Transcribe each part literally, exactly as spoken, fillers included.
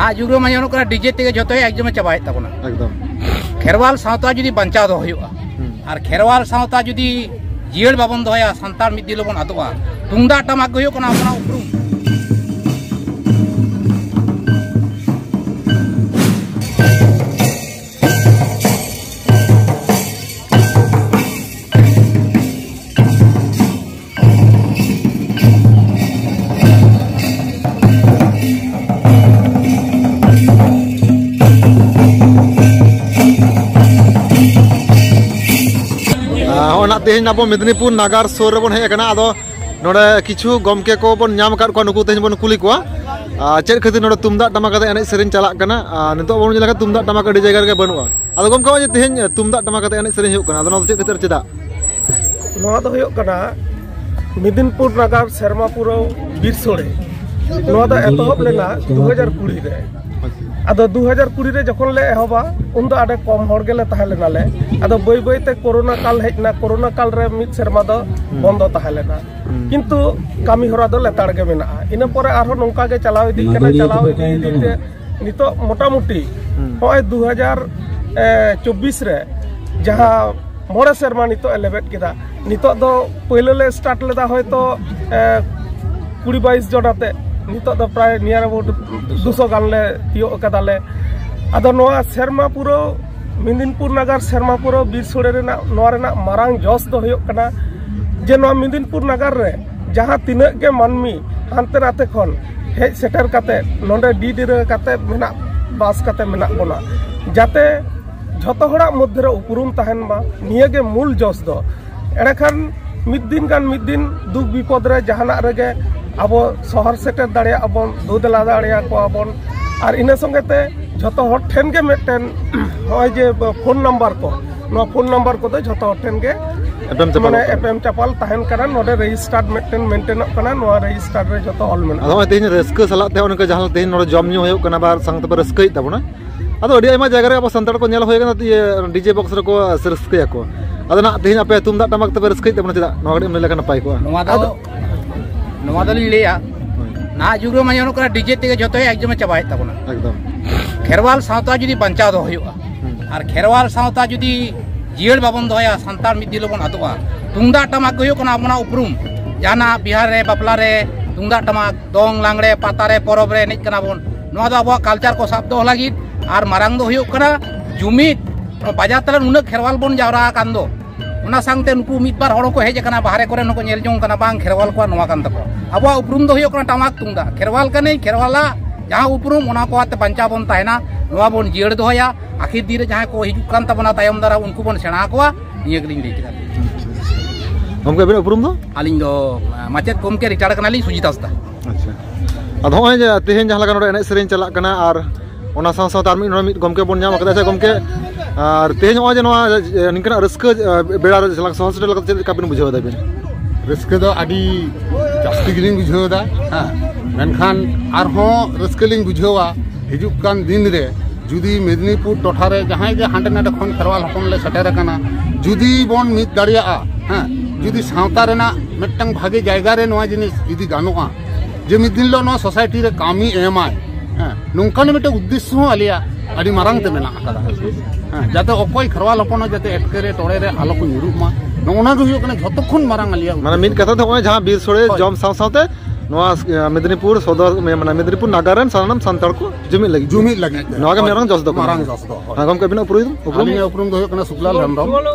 ᱱᱟᱦᱟᱜ ᱡᱩᱜᱽ ᱨᱮᱢᱟ ᱧᱮᱞᱚᱜ ᱠᱟᱱᱟ, ᱰᱤᱡᱮ ᱛᱮᱜᱮ ᱡᱷᱚᱛᱚᱭ ᱮᱠᱫᱚᱢᱮ ᱪᱟᱵᱟᱭᱮᱫ ᱛᱟᱵᱚᱱᱟ᱾ ᱮᱠᱫᱚᱢ᱾ ᱠᱷᱮᱨᱣᱟᱞ ᱥᱟᱶᱛᱟ ᱡᱩᱫᱤ ᱵᱟᱧᱪᱟᱣ ᱫᱚᱦᱚ ᱦᱩᱭᱩᱜᱼᱟ, ᱦᱩᱸ᱾ ᱟᱨ ᱠᱷᱮᱨᱣᱟᱞ ᱥᱟᱶᱛᱟ ᱡᱩᱫᱤ ᱡᱤᱭᱟᱹᱲ ᱵᱟᱵᱚᱱ ᱫᱚᱦᱚᱭᱟ, ᱥᱟᱱᱛᱟᱲ ᱢᱤᱫ ᱫᱤᱱ ᱦᱤᱞᱳᱜ ᱵᱚᱱ ᱟᱫᱚᱜᱼᱟ᱾ ᱛᱩᱢᱫᱟᱜ ᱴᱟᱢᱟᱠ ᱜᱮ ᱦᱩᱭᱩᱜ ᱠᱟᱱᱟ ᱟᱵᱚᱱᱟᱜ ᱩᱯᱨᱩᱢ᱾ ᱟᱨ ᱦᱚᱸ ᱱᱟᱜ ᱛᱮᱦᱮᱧ ᱟᱵᱚ ᱢᱮᱫᱽᱱᱤᱯᱩᱨ ᱱᱟᱜᱟᱨ ᱥᱩᱨ ᱨᱮᱵᱚᱱ ᱦᱮᱡ ᱟᱠᱟᱱᱟ᱾ ᱟᱫᱚ ᱱᱚᱰᱮ ᱠᱤᱪᱷᱩ ᱜᱚᱢᱠᱮ ᱠᱚ ᱵᱚᱱ ᱧᱟᱢ ᱟᱠᱟᱫ ᱠᱚᱣᱟ, ᱱᱩᱠᱩ ᱛᱮᱦᱮᱧ ᱵᱚᱱ ᱠᱩᱞᱤ ᱠᱚᱣᱟ᱾ ᱟᱨ ᱪᱮᱫ ᱠᱷᱟᱹᱛᱤᱨ ᱱᱚᱰᱮ ᱛᱩᱢᱫᱟᱜ ᱴᱟᱢᱟᱠ ᱟᱛᱮ ᱮᱱᱮᱡ ᱥᱮᱨᱮᱧ ᱪᱟᱞᱟᱜ ᱠᱟᱱᱟ? ᱟᱨ ᱱᱤᱛᱚᱜ ᱵᱚᱱ ᱧᱮᱞ ᱞᱮᱠᱷᱟᱱ ᱛᱩᱢᱫᱟᱜ ᱴᱟᱢᱟᱠ ᱟᱹᱰᱤ ᱡᱟᱭᱜᱟ ᱨᱮᱜᱮ ᱵᱟᱹᱱᱩᱜᱼᱟ᱾ ᱟᱫᱚ ᱜᱚᱢᱠᱮ, ᱱᱚᱜᱼᱚᱭ ᱡᱮ ᱛᱮᱦᱮᱧ ᱛᱩᱢᱫᱟᱜ ᱴᱟᱢᱟᱠ ᱟᱛᱮ ᱮᱱᱮᱡ ᱥᱮᱨᱮᱧ ᱦᱩᱭᱩᱜ ᱠᱟᱱᱟ, ᱟᱫᱚ ᱱᱚᱣᱟ ᱫᱚ ᱪᱮᱫ ᱠᱷᱟᱹᱛᱤᱨ, ᱪᱮᱫᱟᱜ? ᱱᱚᱣᱟ ᱫᱚ ᱦᱩᱭᱩᱜ ᱠᱟᱱᱟ ᱢᱤᱫᱤᱱᱯᱩᱨ ᱱᱟᱜᱟᱨ ᱥᱮᱨᱢᱟ ᱯᱩᱨᱟᱹᱣ ᱵᱤᱨ ᱥᱳᱲᱮ᱾ ᱱᱚᱣᱟ ᱫᱚ ᱮᱛᱚᱦᱚᱵ ᱞᱮᱱᱟ ᱫᱩ ᱦᱟᱡᱟᱨ ᱠᱩᱲᱤ ᱨᱮ᱾ ᱟᱫᱚ ᱫᱩ ᱦᱟᱡᱟᱨ ᱠᱩᱲᱤ ᱨᱮ ᱡᱚᱠᱷᱚᱱ ᱞᱮ ᱮᱦᱚᱵᱟ, ᱩᱱ ᱫᱚ ᱟᱹᱰᱤ ᱠᱚᱢ ᱦᱚᱲ ᱜᱮᱞᱮ ᱛᱟᱦᱮᱸ ᱞᱮᱱᱟ ᱞᱮ᱾ ᱟᱫᱚ ᱵᱟᱹᱭ ᱵᱟᱹᱭ ᱛᱮ ᱠᱳᱨᱳᱱᱟ ᱠᱟᱞ ᱦᱮᱡ ᱮᱱᱟ, ᱠᱳᱨᱳᱱᱟ ᱠᱟᱞ ᱨᱮ ᱢᱤᱫ ᱥᱮᱨᱢᱟ ᱫᱚ ᱦᱩᱸ᱾ ᱵᱚᱱᱫᱚ ᱛᱟᱦᱮᱸ ᱞᱮᱱᱟ᱾ ᱦᱩᱸ᱾ ᱠᱤᱱᱛᱩ ᱠᱟᱹᱢᱤ ᱦᱚᱨᱟ ᱫᱚ ᱞᱮᱛᱟᱲ ᱜᱮ ᱢᱮᱱᱟᱜᱼᱟ᱾ ᱤᱱᱟᱹ ᱯᱚᱨᱮ ᱟᱨᱦᱚᱸ ᱱᱚᱝᱠᱟ ᱜᱮ ᱪᱟᱞᱟᱣ ᱤᱫᱤᱜ ᱠᱟᱱᱟ, ᱪᱟᱞᱟᱣ ᱤᱫᱤ ᱤᱫᱤ ᱛᱮ ᱱᱤᱛᱚᱜ ᱢᱚᱴᱟᱢᱩᱴᱤ ᱦᱩᱸ᱾ ᱱᱚᱜᱼᱚᱭ ᱫᱩ ᱦᱟᱡᱟᱨ ᱪᱚᱵᱵᱤᱥ ᱨᱮ ᱡᱟᱦᱟᱸ ᱢᱚᱬᱮ ᱥᱮᱨᱢᱟ ᱱᱤᱛᱚᱜ ᱮ ᱞᱮᱵᱮᱫ ᱠᱮᱫᱟ᱾ ᱱᱤᱛᱚᱜ ᱫᱚ ᱯᱳᱭᱞᱳ ᱞᱮ ᱥᱴᱟᱨᱴ ᱞᱮᱫᱟ ᱦᱚᱭᱛᱚ, ᱮ, ᱠᱩᱲᱤ ᱵᱟᱭᱤᱥ ᱡᱚᱱ ᱟᱛᱮ, ᱱᱤᱛᱚᱜ ᱫᱚ ᱯᱨᱟᱭ near about ᱫᱩᱥᱚ ᱜᱟᱱ ᱞᱮ ᱛᱤᱭᱳᱜ ᱠᱟᱫᱟᱞᱮ᱾ ᱟᱫᱚ ᱱᱚᱣᱟ ᱥᱮᱨᱢᱟ ᱯᱩᱨᱟᱹᱣ, ᱢᱤᱫᱤᱱᱯᱩᱨ ᱱᱟᱜᱟᱨ ᱥᱮᱨᱢᱟ ᱯᱩᱨᱟᱹᱣ ᱵᱤᱨ ᱥᱳᱲᱮ ᱨᱮᱱᱟᱜ ᱱᱚᱣᱟ ᱨᱮᱱᱟᱜ ᱢᱟᱨᱟᱝ ᱡᱚᱥ ᱫᱚ ᱦᱩᱭᱩᱜ ᱠᱟᱱᱟ ᱡᱮ ᱱᱚᱣᱟ ᱢᱤᱫᱤᱱᱯᱩᱨ ᱱᱟᱜᱟᱨ ᱨᱮ ᱡᱟᱦᱟᱸ ᱛᱤᱱᱟᱹᱜ ᱜᱮ ᱢᱟᱹᱱᱢᱤ ᱦᱟᱱᱛᱮ ᱱᱟᱛᱮ ᱠᱷᱚᱱ ᱦᱮᱡ ᱥᱮᱴᱮᱨ ᱠᱟᱛᱮ ᱱᱚᱰᱮ ᱰᱤ ᱰᱤᱨᱟᱹ ᱠᱟᱛᱮ ᱢᱮᱱᱟᱜ, ᱵᱟᱥ ᱠᱟᱛᱮ ᱢᱮᱱᱟᱜ ᱵᱚᱱᱟ, ᱡᱟᱛᱮ ᱡᱷᱚᱛᱚ ᱦᱚᱲᱟᱜ ᱢᱚᱫᱽᱫᱷᱮ ᱨᱮ ᱩᱯᱨᱩᱢ ᱛᱟᱦᱮᱱ ᱢᱟ, ᱱᱤᱭᱟᱹ ᱜᱮ ᱢᱩᱞ ᱡᱚᱥ ᱫᱚ᱾ ᱮᱸᱰᱮᱠᱷᱟᱱ ᱢᱤᱫ ᱫᱤᱱ ᱜᱟᱱ ᱢᱤᱫ ᱫᱤᱱ ᱫᱩᱠ ᱵᱤᱯᱚᱫ ᱨᱮ ᱡᱟᱦᱟᱱᱟᱜ ᱨᱮᱜᱮ ᱟᱵᱚ ᱥᱚᱦᱚᱨ ᱥᱮᱴᱮᱨ ᱫᱟᱲᱮᱭᱟᱜᱼᱟ ᱵᱚᱱ, ᱫᱩ ᱫᱮᱞᱟ ᱫᱟᱲᱮᱭᱟᱠᱚᱣᱟ ᱵᱚᱱ᱾ ᱟᱨ ᱤᱱᱟᱹ ᱥᱚᱸᱜᱮ ᱛᱮ ᱡᱷᱚᱛᱚ ᱦᱚᱲ ᱴᱷᱮᱱ ᱜᱮ ᱢᱤᱫᱴᱮᱱ ᱱᱚᱜᱼᱚᱭ ᱡᱮ ᱯᱷᱳᱱ ᱱᱟᱢᱵᱟᱨ ᱠᱚ, ᱱᱚᱣᱟ ᱯᱷᱳᱱ ᱱᱟᱢᱵᱟᱨ ᱠᱚᱫᱚ ᱡᱷᱚᱛᱚ ᱦᱚᱲ ᱴᱷᱮᱱ ᱜᱮ ᱮᱯᱮᱢ ᱪᱟᱯᱟᱞ ᱢᱟᱱᱮ ᱠᱟᱱᱟ᱾ ᱮᱯᱮᱢ ᱪᱟᱯᱟᱞ ᱛᱟᱦᱮᱱ ᱠᱟᱱᱟ᱾ ᱱᱚᱰᱮ ᱨᱮᱡᱤᱥᱴᱟᱨᱰ ᱢᱤᱫᱴᱮᱱ ᱢᱮᱱᱴᱮᱱᱚᱜ ᱠᱟᱱᱟ, ᱱᱚᱣᱟ ᱨᱮᱡᱤᱥᱴᱟᱨ ᱨᱮ ᱡᱷᱚᱛᱚ ᱚᱞ ᱢᱮᱱᱟᱜᱼᱟ᱾ ᱟᱫᱚ ᱱᱚᱜᱼᱚᱭ ᱛᱮᱦᱮᱧ ᱨᱟᱹᱥᱠᱟᱹ ᱥᱟᱞᱟᱜ ᱛᱮ ᱱᱚᱜᱼᱚᱭ ᱱᱚᱝᱠᱟ ᱡᱟᱦᱟᱸ ᱛᱮᱦᱮᱧ ᱱᱚᱰᱮ ᱡᱚᱢ ᱧᱩ ᱦᱩᱭᱩᱜ ᱠᱟᱱᱟ, ᱵᱟᱨ ᱥᱟᱶ ᱛᱮᱯᱮ ᱨᱟᱹᱥᱠᱟᱹᱭᱮᱫ ᱛᱟᱵᱚᱱᱟ᱾ ᱟᱫᱚ ᱟᱹᱰᱤ ᱟᱭᱢᱟ ᱡᱟᱭᱜᱟ ᱨᱮ ᱟᱵᱚ ᱥᱟᱱᱛᱟᱲ ᱠᱚ ᱧᱮᱞ ᱦᱩᱭ ᱟᱠᱟᱱᱟ ᱡᱮ ᱰᱤᱡᱮ ᱵᱚᱠᱥ ᱨᱮᱠᱚ ᱨᱟᱹᱥᱠᱟᱹᱭᱟᱠᱚ᱾ ᱟᱫᱚ ᱱᱟᱜ ᱛᱮᱦᱮᱧ ᱟᱯᱮ ᱛᱩᱢᱫᱟᱜ ᱴᱟᱢᱟᱠ ᱛᱮᱯᱮ ᱨᱟᱹᱥᱠᱟᱹᱭᱮᱫ ᱛᱟᱵᱚᱱᱟ, ᱪᱮᱫᱟᱜ? ᱱᱚᱣᱟ ᱠᱟᱹᱴᱤᱡ ᱮᱢ ᱞᱟᱹᱭ ᱞᱮᱠᱷᱟᱱ ᱱᱟᱯᱟᱭ ᱠᱚᱜᱼᱟ᱾ ᱱᱚᱣᱟ ᱫᱚ, ᱟᱫᱚ ᱱᱚᱣᱟ ᱫᱚᱞᱤᱧ ᱞᱟᱹᱭᱟ, ᱦᱳᱭ᱾ ᱱᱟᱦᱟᱜ ᱡᱩᱜᱽ ᱨᱮ ᱢᱟ ᱧᱮᱞᱚᱜ ᱠᱟᱱᱟ, ᱰᱤᱡᱮ ᱛᱮᱜᱮ ᱡᱷᱚᱛᱚᱭ ᱮᱠᱫᱚᱢᱮ ᱪᱟᱵᱟᱭᱮᱫ ᱛᱟᱵᱚᱱᱟ᱾ ᱮᱠᱫᱚᱢ᱾ ᱠᱷᱮᱨᱣᱟᱞ ᱥᱟᱶᱛᱟ ᱡᱩᱫᱤ ᱵᱟᱧᱪᱟᱣ ᱫᱚᱦᱚ ᱦᱩᱭᱩᱜᱼᱟ, ᱦᱩᱸ᱾ ᱟᱨ ᱠᱷᱮᱨᱣᱟᱞ ᱥᱟᱶᱛᱟ ᱡᱩᱫᱤ ᱡᱤᱭᱟᱹᱲ ᱵᱟᱵᱚᱱ ᱫᱚᱦᱚᱭᱟ, ᱥᱟᱱᱛᱟᱲ ᱢᱤᱫ ᱫᱤᱱ ᱦᱤᱞᱳᱜ ᱵᱚᱱ ᱟᱫᱚᱜᱼᱟ᱾ ᱛᱩᱢᱫᱟᱜ ᱴᱟᱢᱟᱠ ᱜᱮ ᱦᱩᱭᱩᱜ ᱠᱟᱱᱟ ᱟᱵᱚᱱᱟᱜ ᱩᱯᱨᱩᱢ᱾ ᱡᱟᱦᱟᱱᱟᱜ ᱵᱤᱦᱟᱨ ᱨᱮ ᱵᱟᱯᱞᱟ ᱨᱮ ᱛᱩᱢᱫᱟᱜ ᱴᱟᱢᱟᱠ, ᱫᱚᱝ ᱞᱟᱜᱽᱲᱮ, ᱯᱟᱛᱟ ᱨᱮ, ᱯᱚᱨᱚᱵᱽ ᱨᱮ ᱮᱱᱮᱡ ᱠᱟᱱᱟ ᱵᱚᱱ, ᱱᱚᱣᱟ ᱫᱚ ᱟᱵᱚᱣᱟᱜ ᱠᱟᱞᱪᱟᱨ ᱠᱚ ᱥᱟᱵ ᱫᱚᱦᱚ ᱞᱟᱹᱜᱤᱫ᱾ ᱟᱨ ᱢᱟᱨᱟᱝ ᱫᱚ ᱦᱩᱭᱩᱜ ᱠᱟᱱᱟ ᱡᱩᱢᱤᱫ᱾ ᱵᱟᱡᱟᱨ ᱛᱟᱞᱟ ᱱᱩᱱᱟᱹᱜ ᱠᱷᱮᱨᱣᱟᱞ ᱵᱚᱱ ᱡᱟᱣᱨᱟ ᱟᱠᱟᱱ ᱫᱚ, ᱚᱱᱟ ᱥᱟᱶᱛᱮ ᱱᱩᱠᱩ ᱢᱤᱫ ᱵᱟᱨ ᱦᱚᱲ ᱦᱚᱸᱠᱚ ᱦᱮᱡ ᱟᱠᱟᱱᱟ, ᱵᱟᱦᱨᱮ ᱠᱚᱨᱮᱱ ᱦᱚᱸᱠᱚ ᱧᱮᱞ ᱡᱚᱝ ᱠᱟᱱᱟ, ᱵᱟᱝ, ᱠᱷᱮᱨᱣᱟᱞ ᱠᱚᱣᱟᱜ ᱱᱚᱣᱟ ᱠᱟᱱ ᱛᱟᱠᱚᱣᱟ᱾ ᱟᱵᱚᱣᱟᱜ ᱩᱯᱨᱩᱢ ᱫᱚ ᱦᱩᱭᱩᱜ ᱠᱟᱱᱟ ᱴᱟᱢᱟᱠ ᱛᱩᱢᱫᱟᱜ᱾ ᱠᱷᱮᱨᱣᱟᱞ ᱠᱟᱹᱱᱟᱹᱧ, ᱠᱷᱮᱨᱣᱟᱞᱟᱜ ᱡᱟᱦᱟᱸ ᱩᱯᱨᱩᱢ, ᱚᱱᱟ ᱠᱚ ᱟᱛᱮ ᱵᱟᱧᱪᱟᱣ ᱵᱚᱱ ᱛᱟᱦᱮᱱᱟ, ᱱᱚᱣᱟ ᱵᱚᱱ ᱡᱤᱭᱟᱹᱲ ᱫᱚᱦᱚᱭᱟ᱾ ᱟᱹᱠᱷᱤᱨ ᱫᱤᱱ ᱨᱮ ᱡᱟᱦᱟᱸᱭ ᱠᱚ ᱦᱤᱡᱩᱜ ᱠᱟᱱ ᱛᱟᱵᱚᱱᱟ ᱛᱟᱭᱚᱢ ᱫᱟᱨᱟᱢ, ᱩᱱᱠᱩ ᱵᱚᱱ ᱥᱮᱬᱟ ᱟᱠᱚᱣᱟ, ᱱᱤᱭᱟᱹ ᱜᱮᱞᱤᱧ ᱞᱟᱹᱭ ᱠᱮᱫᱟ᱾ ᱜᱚᱢᱠᱮ, ᱟᱹᱵᱤᱱᱟᱜ ᱩᱯᱨᱩᱢ ᱫᱚ? ᱟᱹᱞᱤᱧ ᱫᱚ ᱟᱸ, ᱢᱟᱪᱮᱫ ᱜᱚᱢᱠᱮ ᱨᱤᱴᱟᱭᱟᱨᱰ ᱠᱟᱱᱟᱞᱤᱧ, ᱥᱩᱡᱤᱛ ᱦᱟᱸᱥᱫᱟ᱾ ᱟᱪᱪᱷᱟ᱾ ᱟᱫᱚ ᱦᱚᱸᱜᱼᱚᱭ ᱡᱮ ᱛᱮᱦᱮᱧ ᱡᱟᱦᱟᱸ ᱞᱮᱠᱟ ᱱᱚᱰᱮ ᱮᱱᱮᱡ ᱥᱮᱨᱮᱧ ᱪᱟᱞᱟᱜ ᱠᱟᱱᱟ, ᱟᱨ ᱚᱱᱟ ᱥᱟᱶ ᱥᱟᱶᱛᱮ ᱟᱨ ᱢᱤᱫ ᱱᱚᱰᱮ ᱢᱤᱫ ᱜᱚᱢᱠᱮ ᱵᱚᱱ ᱧᱟᱢ ᱟᱠᱟᱫᱟ᱾ ᱟᱪᱪᱷᱟ ᱜᱚᱢᱠᱮ, ᱟᱨ ᱛᱮᱦᱮᱧ ᱱᱚᱜᱼᱚᱭ ᱡᱮ ᱱᱚᱣᱟ ᱡᱮ ᱱᱤᱝᱠᱟᱹᱱᱟᱜ ᱨᱟᱹᱥᱠᱟᱹ, ᱮ, ᱵᱮᱲᱟ ᱨᱮ ᱥᱟᱞᱟᱜ ᱥᱚᱦᱚ ᱥᱮᱴᱮᱨ ᱞᱮᱠᱟᱛᱮ ᱪᱮᱫ ᱞᱮᱠᱟ ᱵᱤᱱ ᱵᱩᱡᱷᱟᱹᱣ ᱮᱫᱟ ᱵᱤᱱ? ᱨᱟᱹᱥᱠᱟᱹ ᱫᱚ ᱟᱹᱰᱤ ᱡᱟᱹᱥᱛᱤ ᱜᱮᱞᱤᱧ ᱵᱩᱡᱷᱟᱹᱣ ᱮᱫᱟ, ᱦᱮᱸ᱾ ᱢᱮᱱᱠᱷᱟᱱ ᱟᱨᱦᱚᱸ ᱨᱟᱹᱥᱠᱟᱹ ᱞᱤᱧ ᱵᱩᱡᱷᱟᱹᱣᱟ ᱦᱤᱡᱩᱜ ᱠᱟᱱ ᱫᱤᱱ ᱨᱮ ᱡᱩᱫᱤ ᱢᱮᱫᱽᱱᱤᱯᱩᱨ ᱴᱚᱴᱷᱟ ᱨᱮ ᱡᱟᱦᱟᱸᱭ ᱜᱮ ᱦᱟᱸᱰᱮ ᱱᱟᱰᱮ ᱠᱷᱚᱱ ᱠᱷᱮᱨᱣᱟᱞ ᱦᱚᱯᱚᱱ ᱞᱮ ᱥᱮᱴᱮᱨ ᱟᱠᱟᱱᱟ, ᱡᱩᱫᱤ ᱵᱚᱱ ᱢᱤᱫ ᱫᱟᱲᱮᱭᱟᱜᱼᱟ, ᱦᱮᱸ, ᱡᱩᱫᱤ ᱥᱟᱶᱛᱟ ᱨᱮᱱᱟᱜ ᱢᱤᱫᱴᱟᱝ ᱵᱷᱟᱜᱮ ᱡᱟᱭᱜᱟ ᱨᱮ ᱱᱚᱣᱟ ᱡᱤᱱᱤᱥ ᱤᱫᱤ ᱜᱟᱱᱚᱜᱼᱟ, ᱡᱮ ᱢᱤᱫ ᱫᱤᱱ ᱦᱤᱞᱳᱜ ᱱᱚᱣᱟ ᱥᱳᱥᱟᱭᱴᱤ ᱨᱮ ᱠᱟᱹᱢᱤ ᱮᱢᱟᱭ, ᱦᱮᱸ, ᱱᱚᱝᱠᱟᱱ ᱢᱤᱫᱴᱮᱱ ᱩᱫᱽᱫᱮᱥᱥᱚ ᱦᱚᱸ ᱟᱞᱮᱭᱟᱜ ᱟᱹᱰᱤ ᱢᱟᱨᱟᱝ ᱛᱮ ᱢᱮᱱᱟᱜ ᱟᱠᱟᱫᱟ᱾ ᱦᱮᱸ, ᱡᱟᱛᱮ ᱚᱠᱚᱭ ᱠᱷᱮᱨᱣᱟᱞ ᱦᱚᱯᱚᱱ ᱦᱚᱸ ᱡᱟᱛᱮ ᱮᱴᱠᱮᱨᱮ ᱴᱚᱲᱮ ᱨᱮ ᱟᱞᱚ ᱠᱚ ᱧᱩᱨᱩᱜ ᱢᱟ, ᱱᱚᱜᱼᱚ ᱱᱚᱣᱟ ᱜᱮ ᱦᱩᱭᱩᱜ ᱠᱟᱱᱟ ᱡᱷᱚᱛᱚ ᱠᱷᱚᱱ ᱢᱟᱨᱟᱝ ᱟᱞᱮᱭᱟᱜ ᱢᱟᱱᱮ ᱢᱤᱫ ᱩᱫᱽᱫᱮᱥᱥᱚ᱾ ᱠᱟᱛᱷᱟ ᱛᱮ ᱱᱚᱜᱼᱚᱭ ᱡᱟᱦᱟᱸ ᱵᱤᱨ ᱥᱳᱲᱮ ᱦᱳᱭ᱾ ᱡᱚᱢ ᱥᱟᱶ ᱥᱟᱶᱛᱮ ᱱᱚᱣᱟ, ᱮ, ᱢᱮᱫᱽᱱᱤᱯᱩᱨ ᱥᱚᱫᱚᱨ, ᱢᱟᱱᱮ ᱢᱮᱫᱽᱱᱤᱯᱩᱨ ᱱᱟᱜᱟᱨ ᱨᱮᱱ ᱥᱟᱱᱟᱢ ᱥᱟᱱᱛᱟᱲ ᱠᱚ ᱡᱩᱢᱤᱫ ᱞᱟᱹᱜᱤᱫ᱾ ᱡᱩᱢᱤᱫ ᱞᱟᱹᱜᱤᱫ ᱛᱮ᱾ ᱱᱚᱣᱟ ᱜᱮ ᱦᱳᱭ᱾ ᱢᱟᱨᱟᱝ ᱡᱚᱥ ᱫᱚ ᱠᱟᱱᱟ᱾ ᱢᱟᱨᱟᱝ ᱡᱚᱥ ᱫᱚ, ᱦᱳᱭ᱾ ᱦᱮᱸ, ᱜᱚᱢᱠᱮ, ᱟᱹᱵᱤᱱᱟᱜ ᱩᱯᱨᱩᱢ ᱫᱚ? ᱟᱹᱞᱤᱧᱟᱜ ᱩᱯᱨᱩᱢ ᱫᱚ ᱦᱩᱭᱩᱜ ᱠᱟᱱᱟ ᱥᱩᱠᱞᱟᱞ ᱦᱮᱢᱵᱨᱚᱢ᱾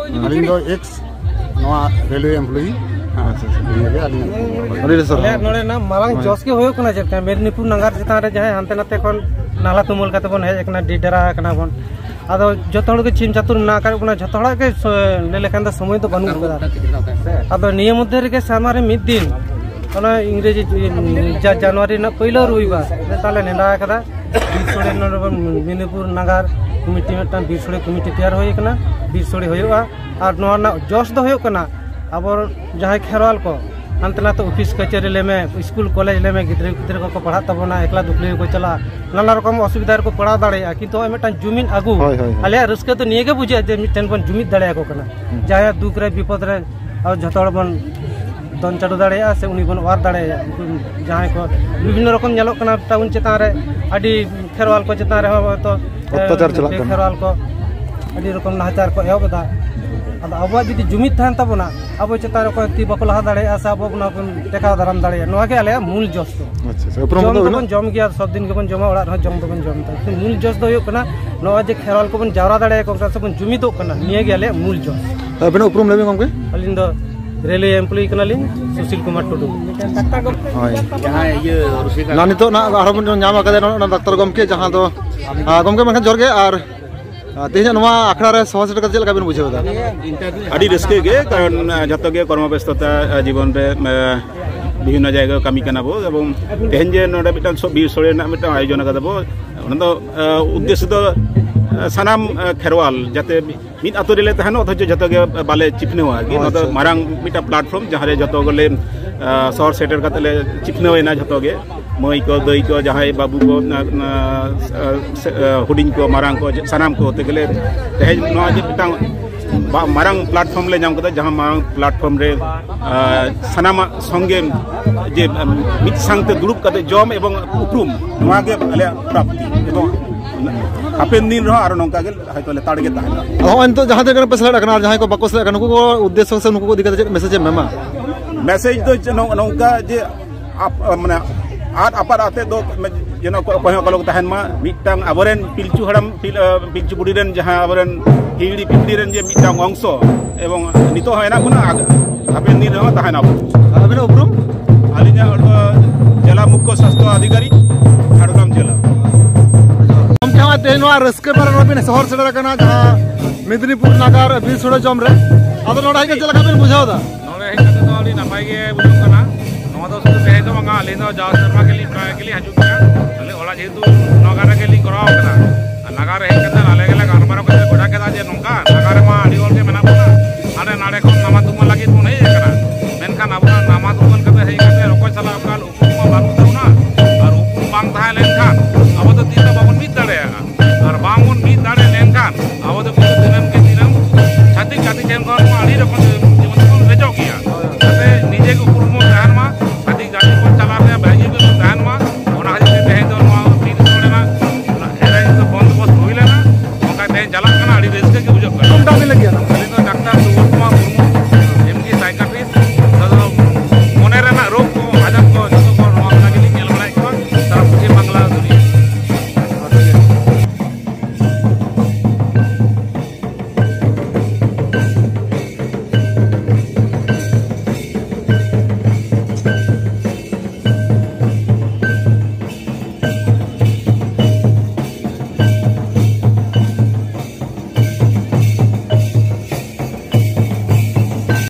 ᱟᱹᱞᱤᱧ ᱫᱚ ᱮᱠᱥ ᱱᱚᱣᱟ ᱨᱮᱞᱣᱮ ᱮᱢᱯᱞᱚᱭᱤ᱾ ᱦᱮᱸ, ᱟᱪᱪᱷᱟ, ᱟᱪᱪᱷᱟ᱾ ᱱᱤᱭᱟᱹ ᱜᱮ ᱟᱹᱞᱤᱧᱟᱜ ᱩᱯᱨᱩᱢ ᱫᱚ᱾ ᱟᱹᱰᱤ ᱟᱹᱰᱤ ᱥᱟᱨᱦᱟᱣ᱾ ᱟᱞᱮᱭᱟᱜ ᱱᱚᱰᱮᱱᱟᱜ ᱢᱟᱨᱟᱝ ᱦᱳᱭ᱾ ᱡᱚᱥ ᱜᱮ ᱦᱩᱭᱩᱜ ᱠᱟᱱᱟ ᱪᱮᱫ ᱞᱮᱠᱟ ᱢᱮᱫᱽᱱᱤᱯᱩᱨ ᱱᱟᱜᱟᱨ ᱪᱮᱛᱟᱱ ᱨᱮ ᱡᱟᱦᱟᱸᱭ ᱦᱟᱱᱛᱮ ᱱᱟᱛᱮ ᱠᱷᱚᱱ ᱱᱟᱞᱦᱟ ᱛᱩᱢᱟᱹᱞ ᱠᱟᱛᱮ ᱵᱚᱱ ᱦᱮᱡ ᱟᱠᱟᱱᱟ, ᱰᱮᱨᱟ ᱟᱠᱟᱱᱟ ᱵᱚᱱ, ᱟᱫᱚ ᱡᱚᱛᱚ ᱦᱚᱲ ᱜᱮ ᱪᱷᱤᱢ ᱪᱷᱟᱹᱛᱩᱨ ᱢᱮᱱᱟᱜ ᱟᱠᱟᱫ ᱵᱚᱱᱟ, ᱡᱚᱛᱚ ᱦᱚᱲᱟᱜ ᱜᱮ ᱥᱚ-, ᱞᱟᱹᱭ ᱞᱮᱠᱷᱟᱱ ᱫᱚ ᱥᱚᱢᱚᱭ ᱫᱚ ᱵᱟᱹᱱᱩᱜ ᱟᱠᱟᱫᱟ᱾ ᱟᱫᱚ ᱱᱤᱭᱟᱹ ᱢᱚᱫᱽᱫᱷᱮ ᱨᱮᱜᱮ ᱥᱮᱨᱢᱟ ᱨᱮ ᱢᱤᱫ ᱫᱤᱱ, ᱚᱱᱟ ᱤᱝᱨᱮᱡᱤ ᱡᱟ ᱡᱟᱱᱩᱣᱟᱨᱤ ᱨᱮᱱᱟᱜ ᱯᱳᱭᱞᱳ ᱨᱚᱵᱤᱵᱟᱨ ᱱᱮᱛᱟᱨ ᱞᱮ ᱱᱮᱰᱟ ᱟᱠᱟᱫᱟ᱾ ᱵᱤᱨ ᱥᱳᱲᱮ ᱱᱚᱰᱮ ᱵᱚᱱ ᱢᱮᱫᱽᱱᱤᱯᱩᱨ ᱱᱟᱜᱟᱨ ᱠᱚᱢᱤᱴᱤ ᱢᱤᱫᱴᱟᱝ ᱵᱤᱨ ᱥᱳᱲᱮ ᱠᱚᱢᱤᱴᱤ ᱛᱮᱭᱟᱨ ᱦᱩᱭ ᱟᱠᱟᱱᱟ᱾ ᱵᱤᱨ ᱥᱳᱲᱮ ᱦᱩᱭᱩᱜᱼᱟ᱾ ᱟᱨ ᱱᱚᱣᱟ ᱨᱮᱱᱟᱜ ᱡᱚᱥ ᱫᱚ ᱦᱩᱭᱩᱜ ᱠᱟᱱᱟ, ᱟᱵᱚ ᱡᱟᱦᱟᱸᱭ ᱠᱷᱮᱨᱣᱟᱞ ᱠᱚ ᱦᱟᱱᱛᱮ ᱱᱟᱛᱮ ᱚᱯᱷᱤᱥ ᱠᱟᱹᱪᱟᱹᱨᱤ ᱞᱮᱢᱮ, ᱥᱠᱩᱞ ᱠᱚᱞᱮᱡᱽ ᱞᱮᱢᱮ, ᱜᱤᱫᱽᱨᱟᱹ ᱯᱤᱫᱽᱨᱟᱹ ᱠᱚᱠᱚ ᱯᱟᱲᱦᱟᱜ ᱛᱟᱵᱚᱱᱟ, ᱮᱠᱞᱟ ᱫᱩᱠᱞᱤ ᱠᱚ ᱪᱟᱞᱟᱜᱼᱟ, ᱱᱟᱱᱟ ᱨᱚᱠᱚᱢ ᱚᱥᱩᱵᱤᱫᱷᱟ ᱨᱮᱠᱚ ᱯᱟᱲᱟᱣ ᱫᱟᱲᱮᱭᱟᱜᱼᱟ᱾ ᱠᱤᱱᱛᱩ ᱱᱚᱜᱼᱚᱭ ᱢᱤᱫᱴᱟᱝ ᱡᱩᱢᱤᱫ ᱟᱹᱜᱩ, ᱦᱳᱭ, ᱦᱳᱭ, ᱦᱳᱭ᱾ ᱟᱞᱮᱭᱟᱜ ᱨᱟᱹᱥᱠᱟᱹ ᱫᱚ ᱱᱤᱭᱟᱹ ᱜᱮ ᱵᱩᱡᱷᱟᱹᱜᱼᱟ ᱡᱮ ᱢᱤᱫᱴᱮᱱ ᱵᱚᱱ ᱡᱩᱢᱤᱫ ᱫᱟᱲᱮᱭᱟᱠᱚ ᱠᱟᱱᱟ᱾ ᱦᱩᱸ᱾ ᱡᱟᱦᱟᱸᱭᱟᱜ ᱫᱩᱠ ᱨᱮ ᱵᱤᱯᱚᱫ ᱨᱮ ᱟᱵᱚ ᱡᱷᱚᱛᱚ ᱦᱚᱲ ᱵᱚᱱ ᱫᱚᱱ ᱪᱟᱰᱚ ᱫᱟᱲᱮᱭᱟᱜᱼᱟ ᱥᱮ ᱩᱱᱤ ᱵᱚᱱ ᱚᱣᱟᱨ ᱫᱟᱲᱮᱭᱟᱭᱟ᱾ ᱩᱱᱠᱩ ᱡᱟᱦᱟᱸᱭ ᱠᱚ ᱵᱤᱵᱷᱤᱱᱱᱚ ᱨᱚᱠᱚᱢ ᱧᱮᱞᱚᱜ ᱠᱟᱱᱟ, ᱴᱟᱣᱩᱱ ᱪᱮᱛᱟᱱ ᱨᱮ ᱟᱹᱰᱤ ᱠᱷᱮᱨᱣᱟᱞ ᱠᱚ ᱪᱮᱛᱟᱱ ᱨᱮᱦᱚᱸ ᱦᱚᱭᱛᱳ, ᱮ, ᱚᱛᱛᱟᱪᱟᱨ ᱪᱟᱞᱟᱜ ᱠᱟᱱᱟ᱾ ᱠᱷᱮᱨᱣᱟᱞ ᱠᱚ ᱟᱹᱰᱤ ᱨᱚᱠᱚᱢ ᱱᱟᱦᱟᱪᱟᱨ ᱠᱚ ᱮᱦᱚᱵ ᱮᱫᱟ᱾ ᱟᱫᱚ ᱟᱵᱚᱣᱟᱜ ᱡᱩᱫᱤ ᱡᱩᱢᱤᱫ ᱛᱟᱦᱮᱱ ᱛᱟᱵᱚᱱᱟ, ᱟᱵᱚ ᱪᱮᱛᱟᱱ ᱨᱮ ᱚᱠᱚᱭ ᱛᱤ ᱵᱟᱠᱚ ᱞᱟᱦᱟ ᱫᱟᱲᱮᱭᱟᱜᱼᱟ ᱥᱮ ᱟᱵᱚ ᱚᱱᱟ ᱵᱚᱱ ᱴᱮᱠᱟᱣ ᱫᱟᱨᱟᱢ ᱫᱟᱲᱮᱭᱟᱜᱼᱟ, ᱱᱚᱣᱟ ᱜᱮ ᱟᱞᱮᱭᱟᱜ ᱢᱩᱞ ᱡᱚᱥ ᱫᱚ᱾ ᱟᱪᱪᱷᱟ, ᱟᱪᱪᱷᱟ᱾ ᱩᱯᱨᱩᱢ ᱡᱚᱢ ᱠᱚᱫᱚ ᱫᱚᱵᱚᱱ ᱟᱹᱵᱤᱱᱟᱜ? ᱡᱚᱢ ᱜᱮᱭᱟ, ᱥᱚᱵ ᱫᱤᱱ ᱜᱮᱵᱚᱱ ᱡᱚᱢᱟ, ᱚᱲᱟᱜ ᱨᱮᱦᱚᱸ ᱡᱚᱢ ᱫᱚᱵᱚᱱ ᱡᱚᱢ ᱮᱫᱟ᱾ ᱢᱩᱞ ᱡᱚᱥ ᱫᱚ ᱦᱩᱭᱩᱜ ᱠᱟᱱᱟ ᱱᱚᱜᱼᱚᱭ ᱡᱮ ᱠᱷᱮᱨᱣᱟᱞ ᱠᱚᱵᱚᱱ ᱡᱟᱣᱨᱟ ᱫᱟᱲᱮᱭᱟᱠᱚ ᱠᱟᱱᱟ ᱥᱮᱵᱚᱱ ᱡᱩᱢᱤᱫᱚᱜ ᱠᱟᱱᱟ, ᱱᱤᱭᱟᱹ ᱜᱮ ᱟᱞᱮᱭᱟᱜ ᱢᱩᱞ ᱡᱚᱥ᱾ ᱟᱹᱵᱤᱱᱟᱜ ᱩᱯᱨᱩᱢ ᱞᱟᱹᱭ ᱵᱤᱱ ᱜᱚᱢᱠᱮ? ᱟᱹᱞᱤᱧ ᱫᱚ ᱨᱮᱞᱣᱮ ᱮᱢᱯᱞᱚᱭᱤ ᱠᱟᱱᱟᱞᱤᱧ, ᱥᱩᱥᱤᱞ ᱠᱩᱢᱟᱨ ᱴᱩᱰᱩ᱾ ᱦᱳᱭ᱾ ᱡᱟᱦᱟᱸᱭ ᱤᱭᱟᱹ ᱨᱩᱥᱤᱠᱟ ᱱᱟ ᱱᱤᱛᱚᱜ ᱱᱟᱜ ᱟᱨᱦᱚᱸ ᱵᱚᱱ ᱧᱟᱢ ᱟᱠᱟᱫᱟ ᱱᱚᱰᱮ ᱰᱟᱠᱛᱟᱨ ᱜᱚᱢᱠᱮ, ᱡᱟᱦᱟᱸ ᱫᱚ, ᱟ, ᱜᱚᱢᱠᱮ ᱢᱮᱱᱠᱷᱟᱱ ᱡᱚᱦᱟᱨ ᱜᱮ, ᱟᱨ, ᱟ, ᱛᱮᱦᱮᱧᱟᱜ ᱱᱚᱣᱟ ᱟᱠᱷᱲᱟ ᱨᱮ ᱥᱚᱦᱚᱨ ᱥᱮᱴᱮᱨ ᱠᱟᱛᱮ ᱪᱮᱫ ᱞᱮᱠᱟ ᱵᱮᱱ ᱵᱩᱡᱷᱟᱹᱣ ᱮᱫᱟ? ᱟᱹᱰᱤ ᱨᱟᱹᱥᱠᱟᱹ ᱜᱮ, ᱠᱟᱨᱚᱱ, ᱟ, ᱡᱷᱚᱛᱚ ᱜᱮ ᱠᱚᱨᱢᱚ ᱵᱮᱥᱛᱚᱛᱟ, ᱟ, ᱡᱤᱵᱚᱱ ᱨᱮ, ᱟ, ᱵᱤᱵᱷᱤᱱᱱᱚ ᱡᱟᱭᱜᱟ ᱠᱟᱹᱢᱤ ᱠᱟᱱᱟ ᱵᱚ, ᱮᱵᱚᱝ ᱛᱮᱦᱮᱧ ᱡᱮ ᱱᱚᱰᱮ ᱢᱤᱫᱴᱟᱝ ᱥᱚ-, ᱵᱤᱨ ᱥᱳᱲᱮ ᱨᱮᱱᱟᱜ ᱢᱤᱫᱴᱟᱝ ᱟᱭᱳᱡᱚᱱ ᱟᱠᱟᱫᱟ ᱵᱚ, ᱚᱱᱟ ᱫᱚ, ᱟ, ᱩᱫᱽᱫᱮᱥᱥᱚ ᱫᱚ, ᱟ, ᱥᱟᱱᱟᱢ, ᱟ, ᱠᱷᱮᱨᱣᱟᱞ ᱡᱟᱛᱮ ᱢᱤᱫ ᱟᱛᱳ ᱨᱮᱞᱮ ᱛᱟᱦᱮᱱᱟ, ᱚᱛᱷᱚᱪᱚ ᱡᱷᱚᱛᱚ ᱜᱮ ᱵᱟᱞᱮ ᱪᱤᱯᱱᱟᱹᱣᱟ ᱟᱨᱠᱤ᱾ ᱱᱚᱣᱟ ᱫᱚ ᱟᱪᱪᱷᱟ᱾ ᱢᱟᱨᱟᱝ ᱢᱤᱫᱴᱟᱝ ᱯᱞᱟᱴᱯᱷᱚᱨᱢ, ᱡᱟᱦᱟᱸ ᱨᱮ ᱡᱷᱚᱛᱚ ᱜᱮᱞᱮ, ᱟ, ᱥᱚᱦᱚᱨ ᱥᱮᱴᱮᱨ ᱠᱟᱛᱮ ᱞᱮ ᱪᱤᱯᱱᱟᱹᱣ ᱮᱱᱟ ᱡᱷᱚᱛᱚ ᱜᱮ, ᱢᱟᱹᱭ ᱠᱚ, ᱫᱟᱹᱭ ᱠᱚ, ᱡᱟᱦᱟᱸᱭ ᱵᱟᱹᱵᱩ ᱠᱚ, ᱱᱟ-, ᱱᱟ-, ᱥᱮ, ᱟ, ᱦᱩᱰᱤᱧ ᱠᱚ, ᱢᱟᱨᱟᱝ ᱠᱚ, ᱥᱟᱱᱟᱢ ᱠᱚ ᱛᱮᱜᱮᱞᱮ ᱛᱮᱦᱮᱧ ᱱᱚᱣᱟ ᱡᱮ ᱢᱤᱫᱴᱟᱝ ᱵᱟ-, ᱢᱟᱨᱟᱝ ᱯᱞᱟᱴᱯᱷᱚᱨᱢ ᱞᱮ ᱧᱟᱢ ᱠᱮᱫᱟ, ᱡᱟᱦᱟᱸ ᱢᱟᱨᱟᱝ ᱯᱞᱟᱴᱯᱷᱚᱨᱢ ᱨᱮ, ᱟ, ᱥᱟᱱᱟᱢᱟᱜ ᱥᱚᱝᱜᱮ ᱡᱮ, ᱟ, ᱢᱤᱫ ᱥᱟᱝᱛᱮ ᱫᱩᱲᱩᱵ ᱠᱟᱛᱮ ᱡᱚᱢ ᱮᱵᱚᱝ ᱩᱯᱨᱩᱢ, ᱱᱚᱣᱟ ᱜᱮ ᱟᱞᱮᱭᱟᱜ ᱯᱨᱟᱯᱛᱤ᱾ ᱮᱵᱚᱝ ᱦᱟᱯᱮᱱ ᱫᱤᱱ ᱨᱮᱦᱚᱸ ᱟᱨᱚ ᱱᱚᱝᱠᱟ ᱜᱮ ᱦᱚᱭᱛᱳ ᱞᱮᱛᱟᱲ ᱜᱮ ᱛᱟᱦᱮᱱᱟ᱾ ᱟᱫᱚ ᱦᱚᱸᱜᱼᱚᱭ ᱱᱤᱛᱚᱜ ᱡᱟᱦᱟᱸ ᱛᱤᱱᱟᱹᱜ ᱜᱟᱱ ᱯᱮ ᱥᱮᱞᱮᱫ ᱟᱠᱟᱱᱟ ᱟᱨ ᱡᱟᱦᱟᱸᱭ ᱠᱚ ᱵᱟᱠᱚ ᱥᱮᱞᱮᱫ ᱟᱠᱟᱱᱟ, ᱱᱩᱠᱩ ᱠᱚ ᱩᱫᱽᱫᱮᱥᱥᱚ ᱥᱮ ᱱᱩᱠᱩ ᱠᱚ ᱤᱫᱤ ᱠᱟᱛᱮ ᱪᱮᱫ ᱢᱮᱥᱮᱡᱽ ᱮᱢ ᱮᱢᱟ? ᱢᱮᱥᱮᱡᱽ ᱫᱚ ᱡᱮ ᱱᱚ-, ᱱᱚᱝᱠᱟ ᱡᱮ ᱟᱯ-, ᱢᱟᱱᱮ ᱟᱫ ᱟᱯᱟᱫ ᱟᱛᱮᱫ ᱫᱚ ᱡᱮᱱᱚ ᱚᱠᱚᱭ ᱦᱚᱸ ᱟᱞᱚ ᱠᱚ ᱛᱟᱦᱮᱱ ᱢᱟ᱾ ᱢᱤᱫᱴᱟᱝ ᱟᱵᱚᱨᱮᱱ ᱯᱤᱞᱪᱩ ᱦᱟᱲᱟᱢ, ᱯᱤᱞ-, ᱯᱤᱞᱪᱩ ᱵᱩᱰᱷᱤ ᱨᱮᱱ ᱡᱟᱦᱟᱸ ᱟᱵᱚᱨᱮᱱ ᱦᱤᱦᱤᱲᱤ ᱯᱤᱯᱤᱲᱤ ᱨᱮᱱ ᱡᱮ ᱢᱤᱫᱴᱟᱝ ᱚᱝᱥᱚ, ᱮᱵᱚᱝ ᱱᱤᱛᱚᱜ ᱦᱚᱸ ᱦᱮᱱᱟᱜ ᱵᱚᱱᱟ, ᱟᱜ-, ᱦᱟᱯᱮᱱ ᱫᱤᱱ ᱨᱮᱦᱚᱸ ᱛᱟᱦᱮᱱᱟᱵᱚᱱ᱾ ᱟᱹᱵᱤᱱᱟᱜ ᱩᱯᱨᱩᱢ? ᱟᱹᱞᱤᱧᱟᱜ ᱦᱚᱲ ᱫᱚ ᱡᱮᱞᱟ ᱢᱩᱠᱠᱷᱚ ᱥᱟᱥᱛᱷᱚ ᱟᱫᱷᱤᱠᱟᱨᱤᱠ, ᱡᱷᱟᱲᱜᱨᱟᱢ ᱡᱮᱞᱟ᱾ ᱜᱚᱢᱠᱮ, ᱦᱚᱸᱜᱼᱚᱭ ᱛᱮᱦᱮᱧ ᱱᱚᱣᱟ ᱨᱟᱹᱥᱠᱟᱹ ᱵᱮᱲᱟ ᱨᱮ ᱵᱤᱱ ᱥᱚᱦᱚᱨ ᱥᱮᱴᱮᱨ ᱟᱠᱟᱱᱟ, ᱡᱟᱦᱟᱸ ᱢᱮᱫᱽᱱᱤᱯᱩᱨ ᱱᱟᱜᱟᱨ ᱵᱤᱨ ᱥᱳᱲᱮ ᱡᱚᱢ ᱨᱮ, ᱟᱫᱚ ᱱᱚᱰᱮ ᱦᱮᱡ ᱠᱟᱛᱮ ᱪᱮᱫ ᱞᱮᱠᱟ ᱵᱤᱱ ᱵᱩᱡᱷᱟᱹᱣ ᱮᱫᱟ? ᱱᱚᱰᱮ ᱦᱮᱡ ᱠᱟᱛᱮ ᱫᱚ ᱟᱹᱰᱤ ᱱᱟᱯᱟᱭ ᱜᱮ ᱵᱩᱡᱷᱟᱹᱜ ᱠᱟᱱᱟ᱾ ᱱᱚᱣᱟ ᱫᱚ ᱥᱩᱫᱷᱩ ᱛᱮᱦᱮᱧ ᱫᱚ ᱵᱟᱝᱟ, ᱟᱹᱞᱤᱧ ᱫᱚ ᱡᱟᱣ ᱥᱮᱨᱢᱟ ᱜᱮᱞᱤᱧ, ᱯᱨᱟᱭ ᱜᱮᱞᱤᱧ ᱦᱤᱡᱩᱜ ᱜᱮᱭᱟ᱾ ᱟᱞᱮ ᱚᱲᱟᱜ ᱡᱮᱦᱮᱛᱩ ᱱᱟᱜᱟᱨ ᱨᱮᱜᱮ ᱞᱤᱧ ᱠᱚᱨᱟᱣ ᱠᱟᱫᱟ, ᱟᱨ ᱱᱟᱜᱟᱨ ᱨᱮ ᱦᱮᱡ ᱠᱟᱛᱮ ᱟᱞᱮ ᱜᱮᱞᱮ ᱜᱟᱞᱢᱟᱨᱟᱣ ᱠᱟᱛᱮ ᱜᱚᱴᱟ ᱠᱮᱫᱟ ᱡᱮ ᱱᱚᱝᱠᱟ ᱱᱟᱜᱟᱨ ᱨᱮᱢᱟ ᱟᱹᱰᱤ ᱦᱚᱲ ᱜᱮ ᱢᱮᱱᱟᱜ ᱵᱚᱱᱟ, ᱦᱟᱸᱰᱮ ᱱᱟᱰᱮ ᱠᱷᱚᱱ ᱱᱟᱢᱟ ᱛᱩᱢᱟᱹᱞ ᱞᱟᱹᱜᱤᱫ ᱵᱚᱱ ᱦᱮᱡ ᱟᱠᱟᱱᱟ, ᱢᱮᱱᱠᱷᱟᱱ ᱟᱵᱚᱱᱟᱜ ᱱᱟᱢᱟ ᱛᱩᱢᱟᱹᱞ ᱠᱟᱛᱮ ᱦᱮᱡ ᱠᱟᱛᱮ ᱚᱠᱚᱭ ᱥᱟᱞᱟᱜ ᱚᱠᱟ ᱩᱯᱨᱩᱢ ᱢᱟ ᱵᱟᱹᱱᱩᱜ ᱛᱟᱵᱚᱱᱟ, ᱟᱨ ᱩᱯᱨᱩᱢ ᱵᱟᱝ ᱛᱟᱦᱮᱸ ᱞᱮᱱᱠᱷᱟᱱ ᱟᱵᱚ ᱫᱚ ᱛᱤᱥ ᱦᱚᱸ ᱵᱟᱵᱚᱱ ᱢᱤᱫ ᱫᱟᱲᱮᱭᱟᱜᱼᱟ, ᱟᱨ ᱵᱟᱝ ᱵᱚᱱ ᱢᱤᱫ ᱫᱟᱲᱮᱭᱟᱜᱼᱟ᱾